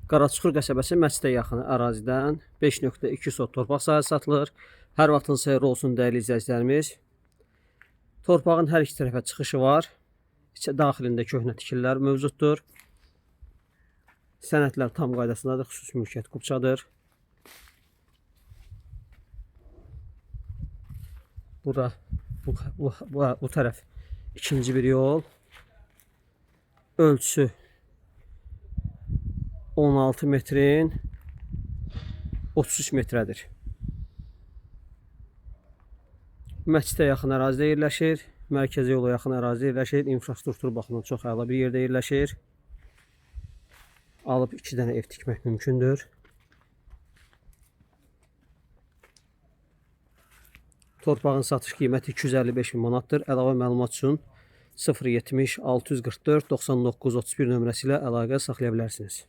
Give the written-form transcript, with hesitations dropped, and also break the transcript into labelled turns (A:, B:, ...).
A: Qaraçuxur qəsəbəsi məscidə yaxın ərazidən 5.2 sot torpaq sahəsi satılır. Hər vaxtınız xeyir olsun dəyərli izləyicilərimiz. Torpağın hər iki tərəfə çıxışı var. İçə daxilində köhnə tikililər mövcuddur. Sənədlər tam qaydasındadır, xüsusi mülkiyyət kupçadır. Bura bu tərəf ikinci bir yol. Ölçüsü 16 metrin 33 metrədir. Məscidə yaxın ərazidə yerləşir. Mərkəzi yola yaxın ərazidə yerləşir. İnfrastruktur baxımından çox əla bir yerdə yerləşir. Alıb 2 dənə ev tikmək mümkündür. Torpağın satış qiyməti 255 min manatdır. Əlavə məlumat üçün 070 644 99 31 nömrəsi ilə əlaqə saxlaya bilərsiniz.